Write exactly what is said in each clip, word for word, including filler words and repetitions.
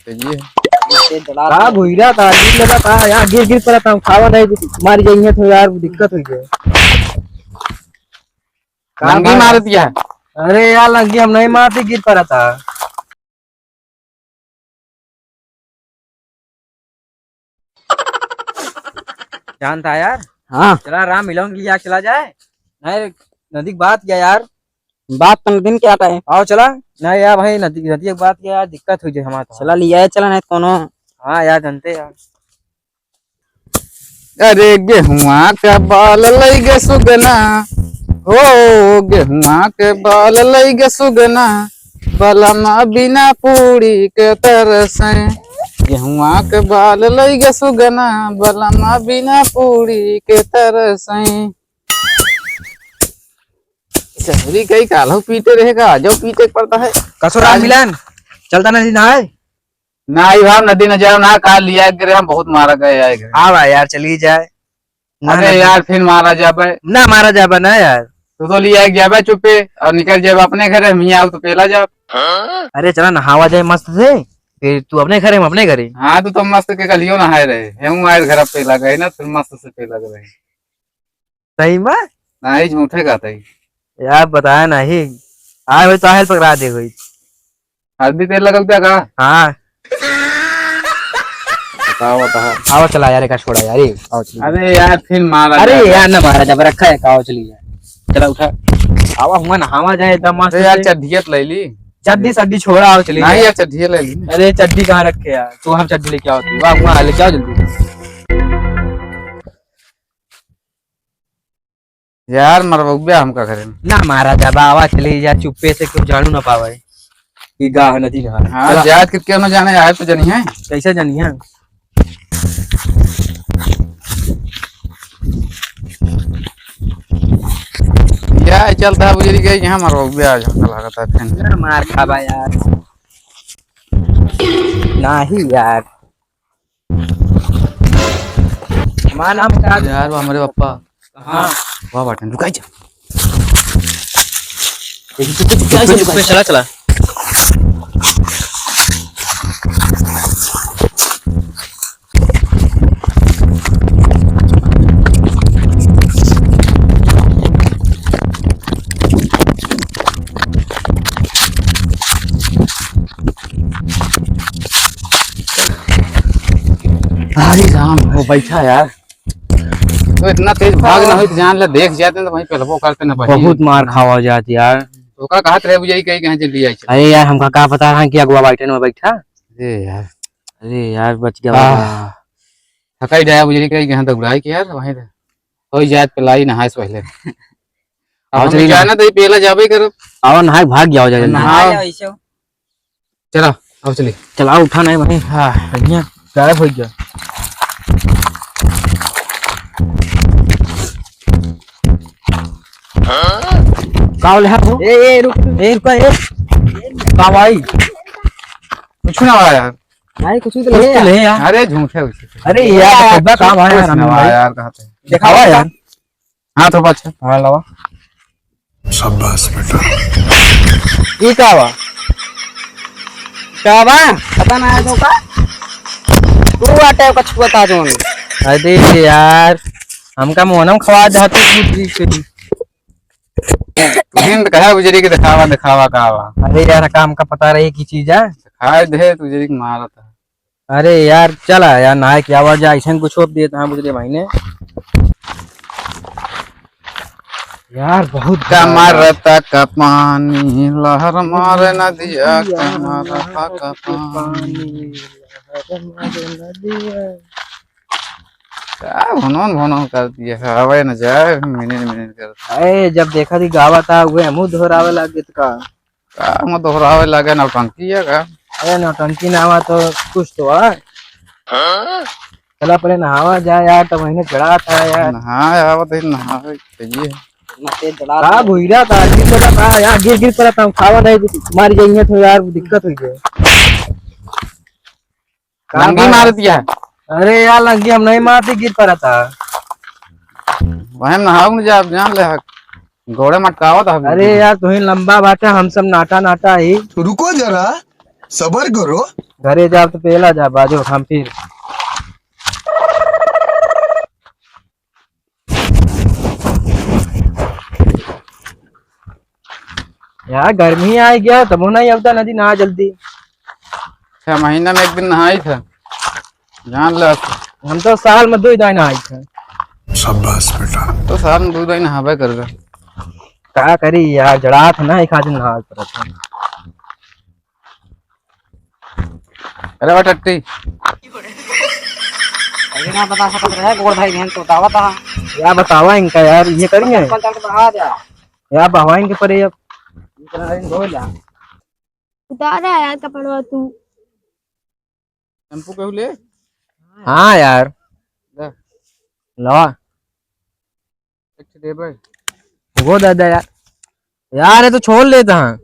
ये का भुइरा था, गिर लेबा का? यहाँ गिर गिर पड़ा था, खावा नहीं, मारी जाइए तो यार, दिक्कत हो गई। का लंगी मार दिया। अरे यार, लंगी हम नहीं मारती, गिर पड़ा था। जानता है यार। हाँ। चला राम मिलोन के लिए चला जाए। नहीं, नदी की बात क्या यार? बात तो नदी में क्या है? आओ चला। नहीं यार भाई, नदी, नदी की बात क्या यार, दिक्कत हो जाए हमारा तो। चला लिया है, चला नहीं तो कोनो। हाँ यार, जानते यार। अरे गेहुआ के बाल लइगे सुगना, हो गेहुआ के बाल लइगे सुगना, बलमा बिना पूरी के तरसे। गेहुआ के बाल लइगे सुगना, बलमा बिना पूरी के तरसे। शहरी कई काल्हू पीटे रहेगा, आजो पीटे के पड़ता है। कसो राम आज मिलन, चलता नहीं नहाए? ना आई भाव, नदी न जाओ ना, काल लिया गिरे हम, बहुत मारा गए आए गए। हाँ भाई यार, चली जाए। ना, अरे ना, यार, फिर मारा जाबे। ना मारा जाबे ना यार। तू तो लिया जाबे चुप्पे और निकल जाबे अपने घरे, हम यहाँ तो पेला जाब। अरे चला नहावा जाए मस्त से, फिर तू अपने घरे, हम अपने घरे। हाँ, तू तो मस्त के कलियो नहाए रहे, हम आए घर पेला गए ना, फिर मस्त से पेला गए। सही में? नहीं, झूठे कहते ही। यार, बताया नहीं। आए हुए तो हेल्प करा दे हुई। हल्दी तेल लगल था का? हाँ। बताओ, बताओ। आवा चला यार, एक छोड़ा यार, ये, आवा चला। अरे यार, फिर मारा अरे जाएगा। यार, ना मारा जब रखा है, का, आवा चली यार। चला उठा। आवा हुआ नहावा जाए, एकदम मस्त अरे यार, से। चड्ढियत ले ली। चड्ढी, चड्ढी छोड़ा, आवा चली नहीं यार। यार, चड्ढियत ले ली। अरे चड्ढी कहाँ रखे यार? तू हम चड्ढी लेके आओ, तू। वाह, हुआ लेके आओ जल्दी। यार, मरबउबे हमका घरे में। ना मारा जाबा, आवा चली जा, चुप्पे से क्यों जानू ना पावे। ई गाह नदी ना। हाँ, चला। जात के क्यों ना जाने, आए तो जानी है। कैसे जानी है? या चलता बुझरी गई, यहाँ मरबउबे आज हमका लागत है फिर। ना मार खाबा यार। नाही यार। हमार नाम का? यार, वो हमारे पापा। हाँ। वाह, बाटन, रुकाई जा। चुप, चुप, चुप, चला, चला। अरे राम, वो बैठा यार। तो इतना तेज भाग ना होई तो जान ले, देख जाते तो वहीं पेलबो करते ना बहिन। बहुत मार खावा जात यार। तो का कहत रहे बुझाई कहीं, कहीं जल्दी आई चल। अरे यार, हमका का पता रहा कि अगुआ बैठे ना बैठा। अरे यार। अरे यार, बच गया। आह। थकाई जाया बुझाई कहीं, कहीं दौड़ाई के यार, वहीं रह। होई जात पेलाई नहाए से पहले। अब आओ हम चली ना। जाना तो ये पेला जाबे करब। आओ नहाए भाग जाओ, जा जल्दी। नहाओ। नहा जाओ ऐसे। चला, अब चली। चला, उठा नहीं भाई। हाँ। बढ़िया, गायब हो गया। का होले हाथ हो? ए, ए, रुक, ए, रुक, ए। का भाई? कुछ ना हुआ यार। भाई, कुछ तो कुछ ले तो यार। ले यार। अरे, झूठ है उसे। अरे यार, यार, का भाई कुछ यार, ना हमें हुआ भाई। यार, कहाँ पे? दिखावा यार। हाँ, तो अच्छा। हाँ, लावा। शाबाश बेटा। ई का बा? का बा? पता ना है तो का? तू आटे का छुआ था जोन। अरे यार, हमका मोहनम खवा जाते तू ठीक से। तुहिन तो कहा बुझरी के दिखावा, दिखावा का बा? अरे यार, का हमका पता रही की चीज है? दिखाई दे तुझे कि मारत है। अरे यार, चला यार, नहाए के आवा जा, ऐसन कुछ होप दिए तहाँ बुझले भाई ने। यार, बहुत कमर तक पानी, लहर मारे नदिया, कमर तक पानी, लहर मारे नदिया। का भनौन भनौन कर दिया है, आवे न जाए, मिनट मिनट कर। अरे, जब देखा थी गावा था, वे मुँह दोहरावे लाग गए तो का? का हम दोहरावे लागे, नौटंकी है का? अरे नौटंकी ना हुआ तो कुछ तो हुआ। हाँ? चला पहले नहावा जाए यार, तब महीने चढ़ा था यार। नहाए आवत है, नहावे चाहिए। इतना तेज चढ़ा का था। भुइरा था, गिर लगा था यार, गिर गिर पड़ा था, हम खावा नहीं, मार जाइए तो यार, दिक्कत हुई है। का लंगी भाई? मार दिया। अरे यार, लंगी हम नहीं मारती, गिर पड़ा था। वहम नहाऊ न जा, जान ले हक। गोड़े मटकावत हबी। अरे यार, तुही लंबा बाटे, हम सब नाटा नाटा ही। रुको जरा, सबर करो। घरे जाब तो पेला जा, बाजो हम फिर। यार, गर्मी आइ गया, तबो नहीं आवता नदी नहा जल्दी। छह महीना में एक दिन नहाई था, जान ला। हम तो साल में दो ही दाई नहाई था। शाबाश बेटा। तो साल में दो दाई नहावे करगा। का करी यार, जड़ात ना, एक आध दिन नहा पड़त है। अरे बा टट्टी। अरे ना बता सकत रहे, गोड़ भाई बहन तो बतावा था। या बतावा इनका यार, ये करिए। चप्पल तक बहा दे। या बहवा इनके परे अब। इतना दिन धो ला। उतारा यार कपड़वा तू। शैम्पू कहू ले? हाँ यार। ले। लवा। एक ठे देबे। वो दादा यार। यार, ये तो छोड़ लेता हाँ।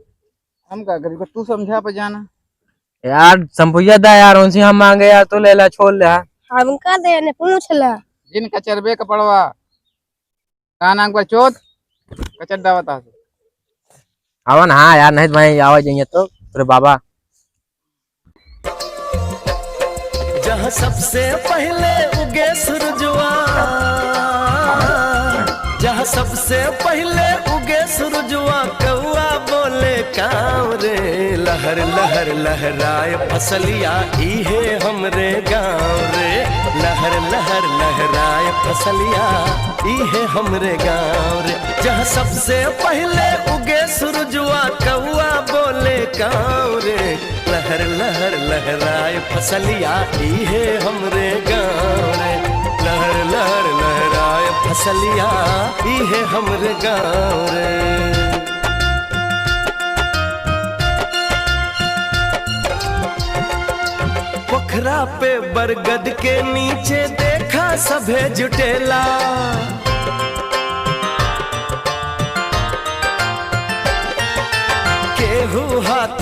हम का करी, तू समझा पे जाना। यार, शैम्पूया दा यार, उनसे हम मांगे यार, तू ले ला, छोड़ ले हाँ। हमका दे ने पूछ ला। जिन कचरबे कपड़वा। का नाम का चोद? कचर दावत आ। आवन हाँ यार, नहीं तो भाई आवा जाइए तो तेरे बाबा। जहाँ सबसे पहिले उगे सूरजवा, जहाँ सबसे पहिले उगे सूरजवा, कौआ बोले काव रे। लहर लहर लहराए फसलिया, इहे हमरे गाँव रे। लहर लहर लहराए फसलिया, इहे हमरे गाँव रे। जहाँ सबसे पहिले उगे सूरजवा, कौआ बोले काव रे। लहर लहर लहराए फसलिया, इहे हमरे गाँव रे। लहर लहर लहराए फसलिया, इहे हमरे गाँव रे। पोखरा पे बरगद के नीचे देखा सभे जुटेला। केहू हाथ